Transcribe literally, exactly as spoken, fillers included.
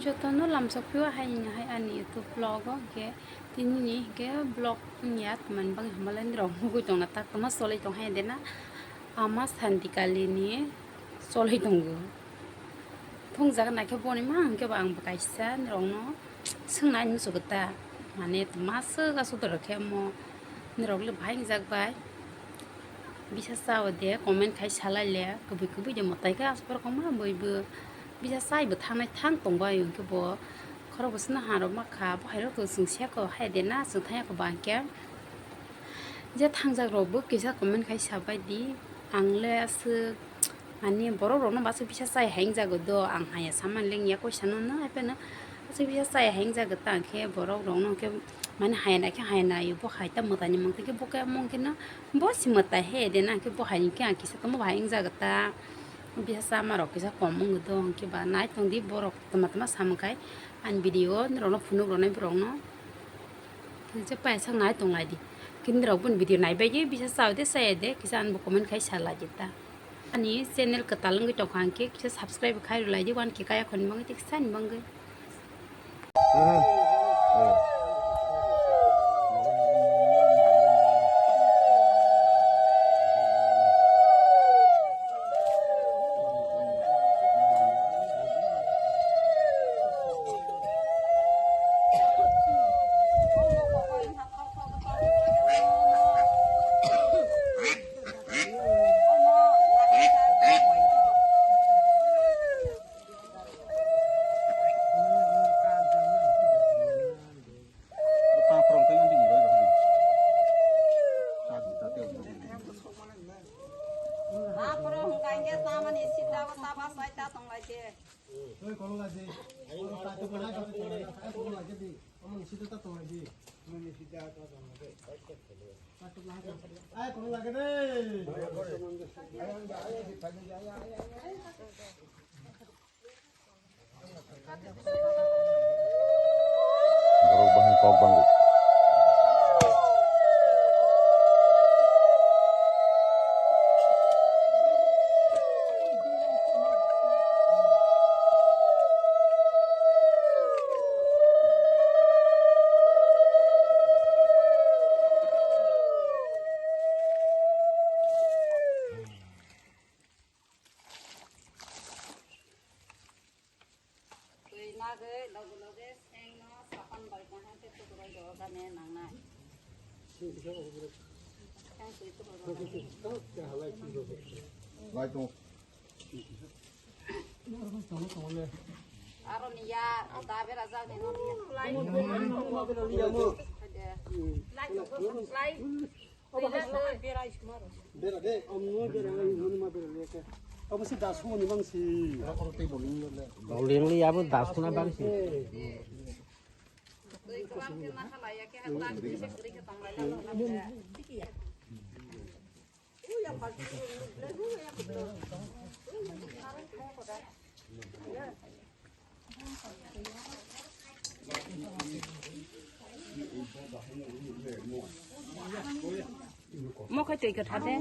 Jotono lamsok phio hai wngya hai ani YouTube vlog o, hwnkhe tinini hwnkhe vlog wngya twmani bagwi hamya lai nirok nugwi tongna tak tongma cholwi tong hai de na ama Santi Kali ni cholwi tongo. Thungjak naikhe boni ma hwnkhe bo ang bo kaisa nirokno swngnai muchungo ta, mane twma swk aswk dorok khe omo nirok le bahai wngjak bai. Bisa chao de, comment khai salai le, kubui kubui de mwtai khe aswk borok wngma bui bo bisa chai bo thangnai thang tong bai hwnkhe bo khorok bo sino ha rok ma kha, bo hai rok to chwng se ko hai de na chwng thang ya ko ba hwnkhe. Je thangjak rok bo kisa comment khai sa bai di, ang le aswk. Ani borok rokno bacha bisa chai hai wngjago do, ang haya samani le wngya koi sano no, hai phano bacha bisa chai hai wngjago ta, hwnkhe borok rokno hwnkhe mani haya nai khe haya nai, bo hai ta mwtai ni mung twi khe bo khe mung khe no bo si mwtai he de na, hwnkhe bo hai hwnkhe ang kisa tongma bo hai wngjago ta, bisa chama rok kisa kom wngwi do, hwnkhe ba nai tong di borok twma twma samung khai ani video norok no phunuk rwnai borok no. Hwnjak paisa nai tong lai di. Kini rok boni video nai bai di, bisa chao de, chaya de, kisa ani bo comment khai sa lai di ta. Ani channel kwtal wngwi tong kha, hwnkhe kisa subscribe khai rw lai di, wan khe kaya khoni bagwi tei kisa ni bagwi. Borok bahai kok bango. Twi nagwi loge loge sengno sapan bai kaham khe tukuroi rw gane nangnai. Seng twi tukuroi rw gane. Lai tong. Aro ni ya, da bera jak ni no ni ya. Lai. Lai. Bera de, amno bera, amno ma bera leke. Abo si das ko ni bang si. Dol yang li abo das ko na bang si. Twi kwbang khe ma halai ya khe, ha tak khe se kwrwi khe tong lai la. Mo khai twi kwtha de.